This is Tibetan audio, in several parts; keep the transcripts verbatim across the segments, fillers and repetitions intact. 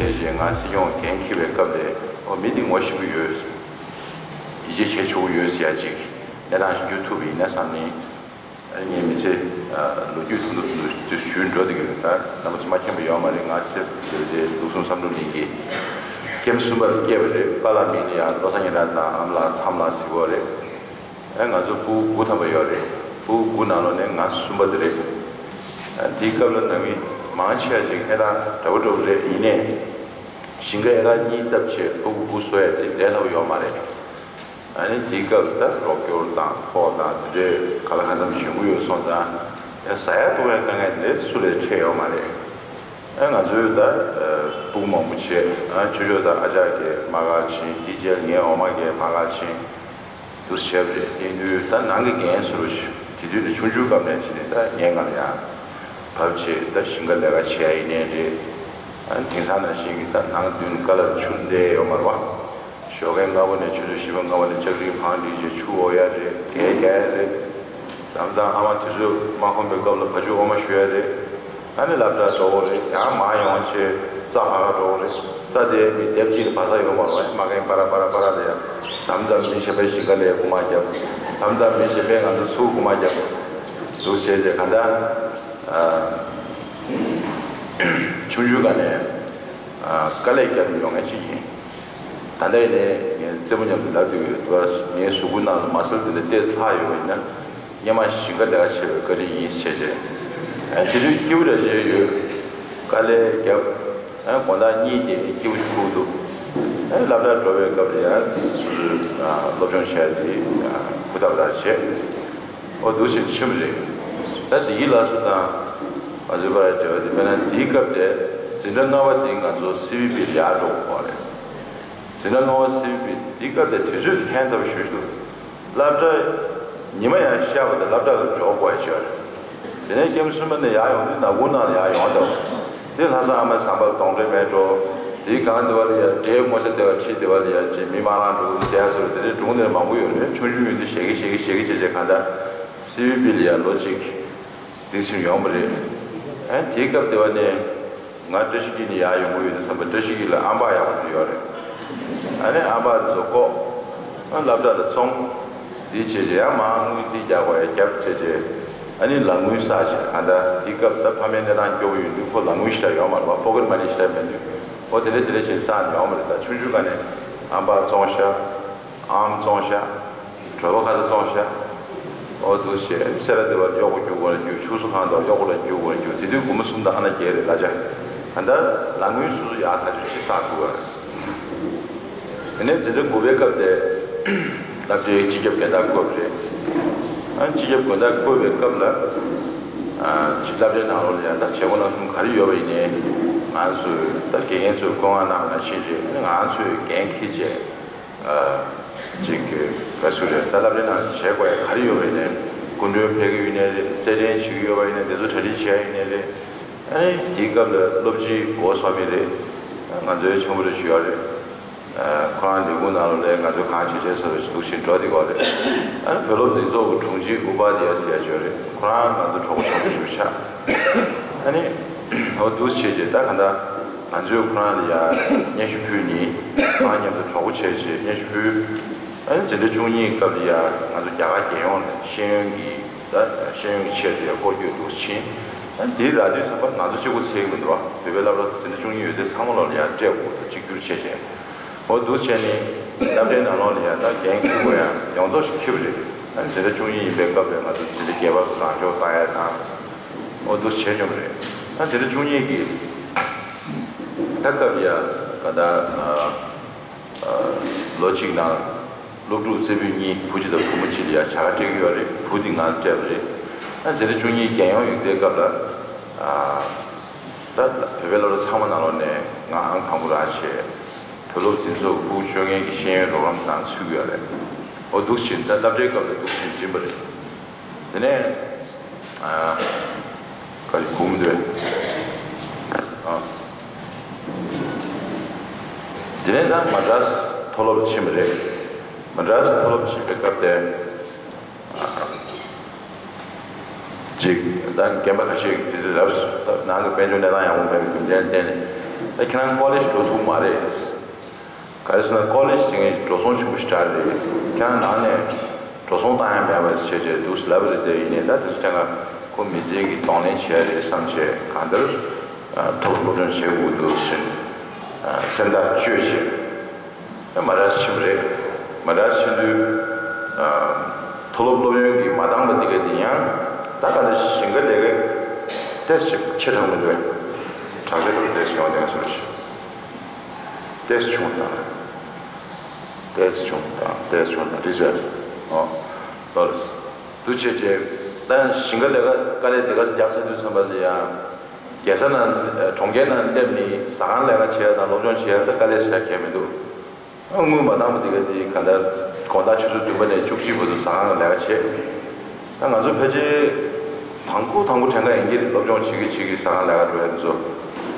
བྱས་རྗེས་ང་སྲིད་སྐྱོང་འགན་འཁྱེར་བའི་སྐབས་ལ་ཨོ་མི་འདི་ངོ་ཤེས་ཀྱི་ཡོད། ཡིད་ཆེས་བྱེད་ཆོག་གི་ཡོད་ཟེར་ཡ་ཅིག་གནས་སྟངས་ཤིག་འགྱུར་ཐུབ་པ་ཡིན་ན་བསམ་ནས། ངའི་མི་ཚེ་ལོ་རྒྱུས་ཐུང་ཐུང་ཐུང་ཐུང་དུ་ཞུས་འགྲོ་བསྡད་ཀྱི་ཡོད། ད་རྣམ་པ་ཚོ་མ་མཁྱེན་པ་ཡོད་མ་རེད། ང་སེ་ལུག་གསུམ་བསམ་གྲུབ་གླིང་གི་ཐེངས་གསུམ་པ་ལ་སྐྱེས་པ་རེད། པཱ་ལགས་མིང་ལ་ཡང་བློ་བཟང་སྙན་གྲགས་དང་ཨ་མ་ལགས་མཚམས་ལགས་ཟེར་གྱི་ཡོད་རེད། ཨ་ང་ཚོ་ཕྲུ་གུ་དགུ་ཐམ་པ་ཡོད་རེད། ཕྲུ་གུ་དགུ་ནང་ལོགས་ནས་ང་གསུམ་པ་དེ་རེད། ཨ་དེའི་སྐབས་ལ་ནང་མི་མང་ཆེ་བ་ཅིག་ཨེ་ད་འདྲ་པོ་འདྲ་པོ་རེད། ཡིན་ནའི་ཞིང་ཁ་ཨེ་ཀར་གཉིས་བཏབ་བྱས་ཕྲུ་གུ་དགུ་གསོ་ཡ་དེ་ལས་སླ་པོ་ཡོད་མ་རེད། ཨ་ནི་དེའི་སྐབས་ད་རོགས་སྐྱོར་དང་ཕོགས་དང་དེ་འདྲའི་ག་ལ་གང་འཚམ་ཞུ་གི་ཡོད་སོང་ཙང་ཡང་ཟ་ཡ་བཏུང་ཡ་དཀའ་ངལ་དེ་སུ་ལས་འཕྲད་ཡོད་མ་རེད། ཨ་ང་ཚོས་ད་ཕྲུ་གུ་མང་པོ་བྱས། ཨ་ཆོས་ཕྱོགས་དང་ཨ་ཅག་གིས་མ་ག་ཕྱིན། དེའི་རྗེས་ངའི་འོག་མ་གིས་མ་ག་ཕྱིན། འདུག་བྱས་པ་རེད། དེ་དུས་ད་ནང་གི་འགན་ཟེར་བ་ཞིག་དེ་དུས་ནས་ཆུང་ཆུང་སྐབས་ནས་བྱས་ནས་ད་ངའི་ངང་ཡང་བབས་བྱས་ད་ཞིང་ཁ་ལས་ཀ་བྱས་ཡིན་ནའི་རེད། ཨ་དེང་སང་ནང་བཞིན་གྱི་ད་ནང་མདུན་ཀ་ལ་ཆུ་འདེད་ཡོད་མ་རེད་པ། ཞོགས་ཀས་སྔ་པོ་ནས་ཆུ་ཚོད་བཞི་པ་ལྔ་པ་ནས་ལྕགས་རིའི་བང་སྒྲིག་བྱས་ཆུ་འོ་ཡ་རེད། དེ་རྒྱག་ཡ་རེད། མཚམས་མཚམས་ཨ་མ་དུས་ཚོད་མ་ཁོམ་པའི་སྐབས་ལ་བ་ཕྱུགས་འོ་མ་བཞོ་ཡ་རེད། ཨ་ནི་སློབ་གྲྭ་འགྲོ་དགོས་རེད། ཡང་མར་ཡོང་བྱས་རྩྭ་ཕར་ཁ་འགྲོ་དགོས་རེད། རྩྭ་དེ་མི་སྡེབ་གཅིག་ལ་བ་ས་ཡོད་མ་རེད། མ་གན་པ་ར་པ་ར་པ་ར་ལ་ཡ། མཚམས་མཚམས་མི་གཞན་པའི་ཞིང་ཁ་ལ་རྐུ་མ་བརྒྱབ། མཚམས་མཚམས་མི་གཞན་པས་ང་ཚོ་ཚུར་རྐུ་མ་བརྒྱབ། འདུག་བྱས་རྗེས་གང་ལྟར་ཆུང་ཆུང་སྒང་ནས་དཀའ་ལས་བརྒྱབ་ནས་ཡོང་མཁན་ཅིག་ཡིན། ད་ལྟ་ཡིན་ནའི་ངས་རྩེད་མོ་མཉམ་དུ་ལབ་དུས་ངའི་གཟུགས་པོ་ནང་ལ་མ་སལ་དེ་འདྲ་ཏོག་ཙམ་ལྷག་ཡོད་པ་ཡིན་ན། སྔོན་མ་ཞིང་ཁ་ལས་ཀ་བྱས་པའི་བཀའ་དྲིན་ཡིན་ཟེར་བྱས། ཨ་དེ་དུས་སྐྱིད་པོ་འདྲ་བྱས་ཡོད། དཀའ་ལས་བརྒྱབ། ཨ་དགོང་དག་གཉིད་བསྡད་ནས་སྐྱིད་པོ་ཞིག་ཁུག་འདུག་ཨ་སློབ་གྲྭར་འགྲོ་བའི་སྐབས་ལ་ཡང་སོ་སོའི་སློབ་སྦྱོང་བྱས་དེ་ཧུར་ཐག་ཐག་བྱས། ཨོ་འདུག་བྱས་ཕྱིན་པ་རེད། ད་འདི་གི་ལགས་སོ་དང་ང་ཚོའི་བར་འབྲེལ་བ་དེ་དཔེར་ན་འདིའི་སྐབས་དེ་འཛིན་གྲྭ་ལྔ་པ་དེ་ང་ཚོ་སི་བི་པི་ལ་ཡར་འགྲོ་དགོས་པ་རེད། འཛིན་གྲྭ་ལྔ་པ་སི་བི་པི་འདིའི་སྐབས་དེ་དུས་ཚོད་དེ་ལྷན་ཚ་པོ་ཞེ་པོ་ཅིག་འདུག་སློབ་གྲྭ་ཉི་མ་ཡང་ཤར་བ་དང་སློབ་གྲྭ་ལ་འབྱོར་དགོས་ཡ་ཅིག་ཡོད་རེད། དེ་ནས་ཁྱིམ་གསུམ་པ་ནས་ཡར་ཡོང་དུས་ནག་ཁུང་ནང་ལ་ཡར་ཡོང་འདུག་དེ་ལྷ་ས་ཨ་མའི་ཟམ་པར་གདོང་འདྲེ་མེད་འགྲོ། དེའི་སྒང་དེ་བ་ལ་ཡ་འདྲེ་སྔོ་ཆ་དེ་བ་ཁྲིད་དེ་བ་ལ་ཡ་ཅིག་མི་མང་རང་འགྲོ་གི་འདུག་ཟེར་ཡ་བཟོ་འདྲ་དེ་འདྲའི་སྒྲུང་དེ་མང་པོ་ཡོད་རེད། ཆུང་ཆུང་ཡོད་དུས་ཞེ་གི་ཞེ་གི་ཞེ་གི་བྱས་བྱས་གང་ལྟར་སི་བི་པི་ལ་ཡ་ལོ་གཅིག་དེ་ཚུན་ཡོང་བ་རེད། ཨ་དེའི་སྐབས་དེ་བ་ནས་ང་བཀྲ་ཤིས་འཁྱིལ་ནས་ཡར་ཡོང་གི་ཡོད་དུས་ཙམ་པ་བཀྲ་ཤིས་འཁྱིལ་ལ་ཨམ་པགས་ཡག་པོ་འདི་ཡོད་རེད། ཨ་ནི་ཨམ་པགས་འདི་ཚོ་བཀོག་ཨ་སློབ་གྲྭ་ལ་བཙོང་། འདི་བྱས་རྗེས་ཡང་མར་དངུལ་རྩིས་རྒྱག་དགོས་ཡ་རྒྱབ་བྱས་རྗེས་ཨ་ནི་ལག་དངུལ་བསགས་བྱས། གང་ལྟར་དེའི་སྐབས་ད་ཕ་མའི་གནས་སྟངས་སྐྱོ་པོ་ཡོད་དུས་ཁོ་ལག་དངུལ་ཞེ་དྲག་ཡོད་མ་རེད་པ། པོ་ཀེ་ཊི་མ་ནི་ཞེ་དྲག་མེད་དུས་ཨོ་དེ་འདྲ་དེ་འདྲ་བྱས་བསགས་ནས་ཡོང་བ་རེད། ད་ཆུང་ཆུང་སྒང་ནས་ཨམ་པགས་བཙོང་ཤག་ཨམ་བཙོང་ཤག་གྲོད་པ་ཁ་ཚ་བཙོང་ཤག་ཨོ་འདུག་བྱས་སེ་ར་སྡེ་བར་གཡོག་པོ་རྒྱུག་དགོས་ན་རྒྱུག་ཆུ་བཟོ་ཁང་དུ་གཡོག་པོ་ལ་རྒྱུག་དགོས་ན་རྒྱུག་དེ་དུས་དགུང་ལོ་གསུམ་དང་ཨ་ན་བརྒྱད་རེད་ལ་ཅག་གང་ལྟར་ལག་དངུལ་སོ་སོ་ཡག་ཐག་ཆོད་ཅིག་བསགས་ཐུབ་པ་རེད། དེ་ནས་འཛིན་གྲྭ་དགུ་པའི་སྐབས་དེ་སློབ་གྲྭའི་སྤྱི་ཁྱབ་སྐད་བརྡ་བསྐོས་པ་རེད། ཨ་སྤྱི་ཁྱབ་སྐད་བརྡ་བསྐོས་པའི་སྐབས་ལ་ཨ་སློབ་གྲྭའི་ནང་ལོགས་ལ་ཡང་ད་བྱེད་སྒོ་སྣ་གསུམ་ག་རེ་ཡོད་པ་ཡིན་ནའི་ང་ཚོས་ད་དགེ་རྒན་ཚོས་བཀའ་མངགས་གནང་བ་ནང་བཞིན་རེད། ང་ཚོས་འགན་འཁྱེར་བྱས། ཨ་ཅིག་ག་ཚོད་རེད། ད་སློབ་གྲྭའི་ནང་བྱེད་དགོས་ཡ་ག་རེ་ཡོད་པ་ཡིན་ནའི་སྐུ་མགྲོན་ཕེབས་ཀྱི་ཡོད་ནའི་རེད། རྩེད་འགྲན་བྱེད་ཀྱི་ཡོད་པ་ཡིན་ནའི་དེ་ཚོ་གྲ་སྒྲིག་བྱེད་ཡ་ཡིན་ནའི་རེད། ཨ་ནི་དེའི་སྐབས་ལ་སློབ་སྤྱི་འགོ་ཚུགས་མི་རེད། ང་ཚོའི་ཆུང་བུ་རེ་ཞུ་ཡ་རེད། ཨ་ཁོ་རང་ལས་ཁུངས་ནང་ལོགས་ལ་ང་ཚོ་གང་བྱེད་བྱེད་ཟེར་བའི་འདུག་བཞིན་འགྲོ་བསྡད་ཡོད་རེད། ཨ་ནི་བོད་སློབ་འཛིན་ཚོགས་ཀྱི་དྲུང་ཆེ་ཨུ་པ་དི་ཡ་ཟེར་ཡ་ཅིག་ཡོད་རེད། ཁོ་རང་ང་ཚོ་གྲོགས་པོ་ཆེན་པོ་ཞིག་ཆགས། ཨ་ནི་འོ་འདུག་བྱས་རྗེས་ད་གང་ལྟར་ང་ཚོས་ཁོ་རང་ལ་ཡ་སྙན་ཞུ་ཕུལ་ནས་ཁོ་རང་མཉམ་དུ་གྲོགས་པོ་བྱས་རྗེས་སྙན་ཞུ་ཕུལ། ཨ་ནི་འཛིན་གྲྭ་བཅུ་གཉིས་སྐབས་ལ་ཡ་ང་ཚོ་རྒྱ་གར་རྒྱལ་ཡོངས་ལ་ཤེས་ཡོན་གྱི་ད་ཤེས་ཡོན་གྱི་ཆེད་དུ་ཡ་སྐོར་སྐྱོད་འདུག་ཕྱིན། ཨ་ནི་དེའི་རག་དུས་ཙམ་པ་ང་ཚོ་གཅིག་པོ་ཚད་ཀྱི་མི་འདུག་བ། བོད་པའི་སློབ་གྲྭ་འཛིན་གྲྭ་བཅུ་གཉིས་ཡོད་ཚད་ཚང་མ་ལོག་ལ་ཡ་སྤྲད་དགོས་འདུག་གཅིག་གྱུར་བྱས་བྱས། འོ་འདུག་བྱས་ནས་སློབ་གྲྭའི་ནང་ལོགས་ལ་ཡ་ད་འགན་འཁུར་དགོས་ཡ་ཡོངས་རྫོགས་ཤིག་འཁྱེར་བ་རེད། ཨ་ནི་འཛིན་གྲྭ་བཅུ་གཉིས་ཡིན་པའི་སྐབས་ལ་ང་ཚོ་འཛིན་གྲྭ་བརྒྱད་པ་རང་སྦྱོང་བཏང་ཡ་དང་། འོ་འདུག་བྱས་བྱུང་བ་རེད། ཨ་འཛིན་གྲྭ་བཅུ་གཉིས་ཀྱི་ད་སྐབས་ཡ་ག་ད་ལོ་གཅིག་ནང་སློབ་ཕྲུག་རྩེ་ཕུད་གཉིས། བུ་གཅིག་དང་བུ་མོ་གཅིག་ལ་ཡ་བྱ་དགའ་སྤྲད་ཀྱི་ཡོད་རེད། བུ་འདི་ང་ལ་སྤྲད་པ་རེད། ཨ་འཛིན་གྲྭ་བཅུ་གཉིས་རྒྱལ་ཡོངས་ཡིག་ཚད་སྐབས་ལ་ད་བོད་པའི་སློབ་གྲྭ་ཚང་མ་ནང་ལོགས་ནས་ང་ཨང་དང་པོ་རང་བྱས། བོད་སློབ་འཛིན་ཚོགས་ཕྲུ་གུ་སྤྱོད་མཁན་གྱི་ཤེས་ཡོན་རོགས་རམ་ནང་ཚུད་ཀྱི་ཡོད་རེད། འོ་འདུག་བཞིན་ད་སློབ་གྲྭའི་སྐབས་ལ་འདུག་བཞིན་འགྲིམས་པ་རེད། དེ་ནས་ཨ་ག་རེ་གོ་མི་འདུག་ཨ་དེ་ནས་ད་མ་ཌྲ་སི་མཐོ་སློབ་ཕྱིན་པ་རེད། མ་ཌྲ་སི་མཐོ་སློབ་ཕྱིན་པའི་སྐབས་དེ་ཅིག་ད་རྒན་པ་ཁ་ཤས་ཀྱིས་དེ་དུས་རབས་སུ་ད་ནང་གི་དཔལ་འབྱོར་གནས་སྟངས་ཡག་པོ་མེད་པའི་རྒྱུ་མཚན་བརྟེན་ནས་ད་ ད་ཁྱེད་རང་ཀོ་ལེཇ་འགྲོ་ཐུབ་མ་རེད། ག་རེ་ཟེར་ན་ཀོ་ལེཇ་ཟེར་མཁན་འགྲོ་སོང་ཆེན་པོ་ཞིག་རེད། ཁྱེད་རང་ནང་ནས་འགྲོ་སོང་བཏང་ཡ་མེད་པ་བྱས་བྱས་འདུག་ལབ་རེད། དེ་ཡིན་ནའི་ད་དེ་ཚོ་ཁྱེད་རང་ཁོ་མི་ཚེ་གི་གདོང་ལེན་བྱས་རེད་བསམ་བྱས་གང་ལྟར་མཐོ་སློབ་སློབ་སྦྱོང་བྱེད་དགོས་འདུག་ཟེར་སེམས་ཐག་གཅོད་བྱས། མ་ར་ཕྱིན་པ་རེད། མ་ར་ཕྱིན་དུས་མཐོ་སློབ་སློབ་ཡོན་གྱིས་མ་འདང་པ་འདི་ག་འདི་ཡང་ད་ག་འདི་ཞིང་ཁ་ལས་ཀ་ཏེས་ཆེ་དྲགས་མི་འདུག་དྲག་ཆེ་དྲགས་ཏེས་ཡོང་དེ་སོ་ཞིག་ཏེས་ཆུང་དང་། ཏེས་ཆུང་དང་ཏེས་ཆུང་དང་རིག་ཟེར། ཨོ། ལོ་རེད། དུ་ཆེ་ཆེ། ད་ཞིང་ཁ་ལས་ཀ་དཀའ་ལས་དེ་ག་རྒྱབ་ཚར་དུས་ཙམ་པ་ལ་ཡང་རྒྱལ་ས་ན་གྲོང་ཁྱེར་ནང་སླེབས་ནས་ཟ་ཁང་ལས་ཀ་བྱས་དང་སློབ་སྦྱོང་བྱས་ད་དཀའ་ལས་ཟ་གལ་མི་འདུག་དངུལ་མ་འདང་པ་འདི་ག་འདི་ག་འདྲ་དགོང་དག་ཆུ་ཚོད་བདུན་པ་ནས་བཅུ་གཅིག་བར་དུ་ཟ་ཁང་གི་ལས་ཀ་བྱེད། ད་ང་ཚོ་ཕལ་ཆེར་དང་པོ་དང་པོ་གྲངས་ཀ་ཡིན་གྱི་རེད། སློབ་སྦྱོང་བྱེད་ཀྱི་བྱེད་ཀྱི་ཟ་ཁང་ལས་ཀ་འགྲོ་ཡ་འདི་ཚོ།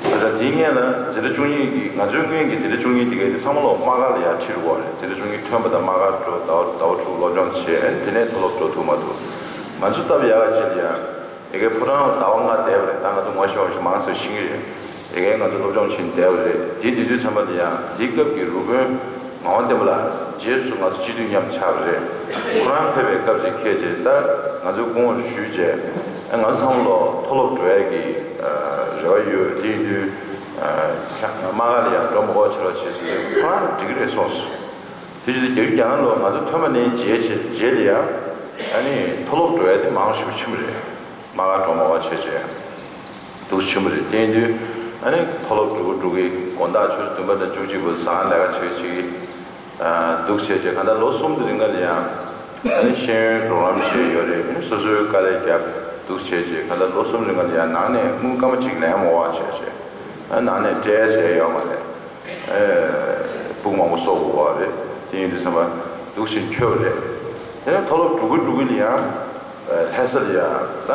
ད་ལྟ་དེའི་སྔོན་ལ་འཛིན་གྲྭ་བཅུ་གཉིས་ཀྱི་ང་ཚོའི་སྔོན་གྱི་འཛིན་གྲྭ་བཅུ་གཉིས་འདི་ག་འདི་ཚང་མ་ལོ་དམག་སྒར་ལ་ཡར་ཁྲིད་རུ་བ་རེད། འཛིན་གྲྭ་བཅུ་གཉིས་ཐོན་པ་དང་དམག་སྒར་འགྲོ་ཟླ་བ་ཟླ་བ་དྲུག་སློབ་སྦྱོང་བྱས་དེ་ནས་མཐོ་སློབ་འགྲོ་ཐུབ་མ་ཐུབ། ང་ཚོ་སྟབས་ཡག་ག་ཅིག་ལ་ཡང་། དེ་གའི་ཕོ་བྲང་ཟླ་བ་ལྔ་བསྡད་པ་རེད། ད་ང་ཚོ་ངོ་ཤེས་པ་ཞིག་མང་ཙམ་ཤེས་ཀྱི་རེད། དེ་གའི་ང་ཚོ་སློབ་སྦྱོང་བྱེད་བསྡད་པ་རེད། དེ་དུས་དུས་ཚང་མ་དེ་ཡང་དེའི་སྐབས་ཀྱི་རུ་དཔོན་ངག་དབང་བསྟན་པ་ལགས། རྗེས་སུ་ང་ཚོ་སྤྱི་འཐུས་མཉམ་ཆགས་པ་རེད། ཁོ་རང་ཕེབས་པའི་སྐབས་ཅིག་ཁེལ་རྗེས་ད་ང་ཚོའི་སྐུ་ངོ་ཞུས་རྗེས་ང་ཚོ་ཚང་མ་ལོ་མཐོ་སློབ་འགྲོ་ཡས་ཀྱི་རེ་བ་ཡོད། དེ་ཡིན་དུས་དམག་སྒར་ལ་ཡང་འགྲོ་མི་དགོས་ཕྱིར་རོགས་བྱེད་ཟེར། ཁོ་རང་འགྲིག་གི་རེད་གསུངས་སོང་། དེ་བཞིན་དུ་རྒྱ་རྒྱ་ནག་ལོ་ང་ཚོ་ཐོན་པ་ནས་རྗེས་རྗེས་ལ་ཡང་ཨ་ནི་མཐོ་སློབ་འགྲོ་ཡ་དེ་མང་ཤོས་ཕྱིན་པ་རེད། མ་ག་གྲོང་མ་བ་བྱས་བྱས་འདུག་ཕྱིན་པ་རེད། དེ་ཡིན་དུས་ཨ་ནི་མཐོ་སློབ་འགྲོ་གི་འགྲོ་གི་དགོང་དག་ཆུ་ཚོད་བདུན་པ་དང་བཅུ་གཅིག་བར་ཟ་ཁང་ལས་ཀ་བྱེད་ཀྱི་འདུག་བྱས་བྱས་གང་ལྟར་ལོ་གསུམ་དེ་རིང་ལ་ཡང་ཨ་ནི་ཤེས་ཡོན་རོགས་རམ་བྱས་ཡོད་རེད། ཨ་ནི་སོ་སོའི་དཀའ་ལས་བརྒྱབ་འདུག་བྱས་བྱས་གང་ལྟར་ལོ་གསུམ་རིང་ལ་ཡང་ནང་ནས་དངུལ་སྐར་མ་གཅིག་ལེན་མ་བ་བྱས་བྱས་ཨ་ནང་ནས་སྤྲད་ཟེར་ཡོད་མ་རེད། སྤུག་མང་པོ་གསོག་དགོས་པ་རེད། དེ་ཡིན་དུས་ཚང་མ་འདུག་བཞིན་འཁྱོལ་བ་རེད། དེ་ནས་མཐོ་སློབ་འགྲོ་གི་འགྲོ་གི་ལ་ཡང་ལྷ་ས་ལ་ཡང་ད་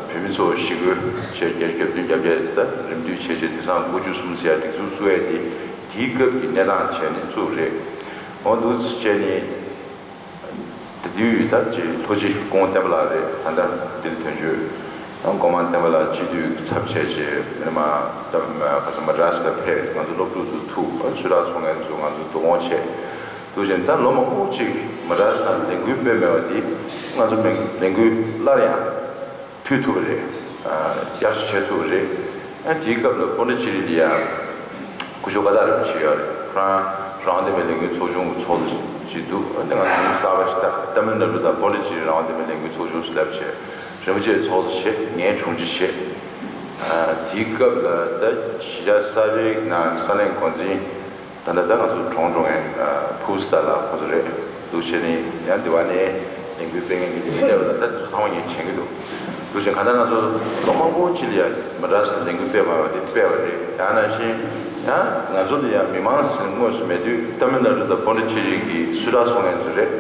བོད་མི་ཚོ་ཞི་རྒོལ་བྱས་བརྒྱད་ཅུ་གྱ་བདུན་གྱ་བརྒྱད་ད་རེ་འདུན་བྱས་བྱས་དེང་སང་དགུ་བཅུ་གསུམ་ཟེར་ཡ་སྒྲིག་འཛུགས་བཙུགས་ཡ་དེ་དེའི་སྐབས་ཀྱི་གནས་སྟངས་བྱས་ནས་བཙུགས་རེད། འོ་འདུག་བྱས་ནས། དེ་དུས་ད་ཅི་ལྷོ་སྤྱི་སྐུ་ངོ་བསྟན་པ་ལགས་རེད། ད་ལྟ་འདིར་དོན་གཅོད་དང་སྒོ་མང་བསྟན་པ་ལགས་སྤྱི་འཐུས་ཚབ་བྱས་བྱས་མི་མང་ད་ག་ཚོད་མ་དྲགས་ཤིག་ད་ཕེབས། ང་ཚོ་སློབ་ཕྲུག་ཚོ་ཐུག་ཆོས་གྲགས་ཚོགས་ངན་ཚོ་ང་ཚོ་བསྡུ་སྐོང་བྱས་འདུག་བཞིན་ད་ལོ་མང་པོ་ཅིག་མ་དྲགས་ཤིག་ད་ལས་འགུལ་སྤེལ་མེད་པ་འདི་ང་ཚོ་ལས་འགུལ་སླར་ཡང་ཕུད་ཐུབ་པ་རེད། བསྐྱར་གསོ་བྱེད་ཐུབ་པ་རེད། ཨ་དེའི་སྐབས་ལ་པོན་ཌི་ཅེ་རི་ལ་ཡ་སྐུ་ཞབས་ཀ་ཏ་རིན་པོ་ཆེ་ཡོད་རེད། ཁོ་རང་རང་དབང་བསྟན་པའི་ལས་འགུལ་ཚོགས་ཆུང་གི་ཚོགས་གཙོ་ཅིག་འདུག་ཨ་ནི་ང་ཚོ་མིང་གསར་པ་ཞིག་བཏགས་ཏ་མིལ་ནཱ་ཌུ་དང་པོན་ཌི་ཅེ་རི་རང་དབང་བསྟན་པའི་ལས་འགུལ་ཚོགས་ཆུང་ཟེར་ལབ་བྱས་རིན་པོ་ཆེ་ཚོགས་གཙོ་བྱས། ངས་དྲུང་ཆེ་བྱས། ཨ་དེའི་སྐབས་ལ་ད་གཞིས་ཆགས་གསར་པའི་ནང་ས་གནས་འགོ་འཛིན། ད་ལྟ་ད་ང་ཚོ་གྲོངས་འགྲོ་མཁན་ཕུ་སི་ཏཱ་ལགས་ཁོ་ཚོ་རེད། འདུག་བྱས་ནས་ཡང་འདི་བ་ནས་ལས་འགུལ་སྤེལ་མཁན་གྱི་ལས་འགུལ་སྤེལ་བ་ལ་ད་འདི་ཚོ་ཚང་མ་ངས་མཁྱེན་གྱི་འདུག་འདུག་བྱས་གང་ལྟར་ང་ཚོ་ལོ་མང་པོ་ཅིག་ལ་ཡང་མ་དྲགས་ཤིག་ལས་འགུལ་སྤེལ་མ་བ་དེ་སྤེལ་བ་རེད། ཡང་ན་བཞིན་ཡང་ང་ཚོ་ལ་ཡང་མི་མང་ཟེར་དངོས་སུ་མེད་དུས་ཏ་མིལ་ནཱ་ཌུ་དང་པོན་ཌི་ཅེ་རི་གི་སུད་ཊར་ཚོགས་མཁན་ཚོ་རེད།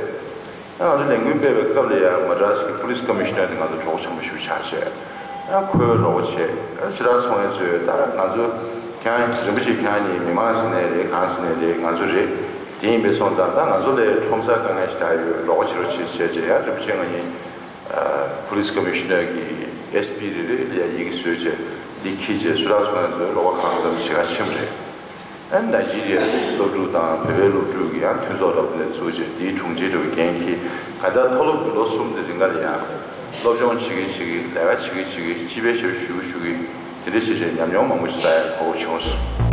ང་ཚོ་ལས་འགུལ་སྤེལ་བའི་སྐབས་ལ་ཡང་མ་དྲགས་ཤིག་གི་པུ་ལིས་ཀོ་མི་ཤི་ནར་དེ་ང་ཚོ་གྲོགས་པོ་ཆེན་པོ་ཞིག་ཆགས་བྱས། ཡང་ཁོས་རོགས་པ་བྱས། ཡང་སུད་ཊར་ཚོགས་མཁན་ཚོས་ད་ང་ཚོ་ཁྱེད་རང་རིན་པོ་ཆེ་ཁྱེད་རང་གཉིས་མི་མང་ཟེར་ནའི་རེད། གང་ཟེར་ནའི་རེད། ང་ཚོ་རེད། དེ་ཡིན་པས་སོང་ཙང་ད་ང་ཚོ་ལས་ཁྲོམ་ས་དཀའ་ངལ་ཞིག་ད་ཡོད། རོགས་པ་བྱེད་རོགས་བྱེད་བྱས་བྱས་ཡང་རིན་པོ་ཆེ་ང་གཉིས་པུ་ལིས་ཀོ་མི་ཤི་ནར་གི་ཨེས་པི་རེ་རེ་ལ་ཡང་ཡི་གེ་བཟོས་བྱས་དེ་འཁྱེར་བྱས་སུད་ཊར་ཚོགས་མཁན་ཚོས་རོགས་པ་གང་འཚམ་བྱེད་ག་ཕྱིན་པ་རེད། ཨ་ནི་ནཱི་ཇི་རི་ཡའི་སློབ་ཕྲུག་དང་བོད་པའི་སློབ་ཕྲུག་གི་ཡང་མཐུན་ཚོགས་ལབ་ནས་བཙུགས་བྱས་དེའི་དྲུང་ཆེ་འདྲ་བོ་འགན་འཁྱེར། ག་ད་མཐོ་སློབ་ཀྱི་ལོ་གསུམ་དེ་རིང་ག་ལ་ཡང་སློབ་སྦྱོང་བྱེད་ཀྱི་བྱེད་ཀྱི་ལས་ཀ་བྱེད་ཀྱི་བྱེད་ཀྱི་སྤྱི་པའི་ཞབས་ཞུ་ཞུ་གི་དེ་འདྲ་བྱས་བྱས་ཉམས་མྱོང་མང་པོ་ཞིག་བསགས་ཡ་གོ་སྐབས་བྱུང་སོང་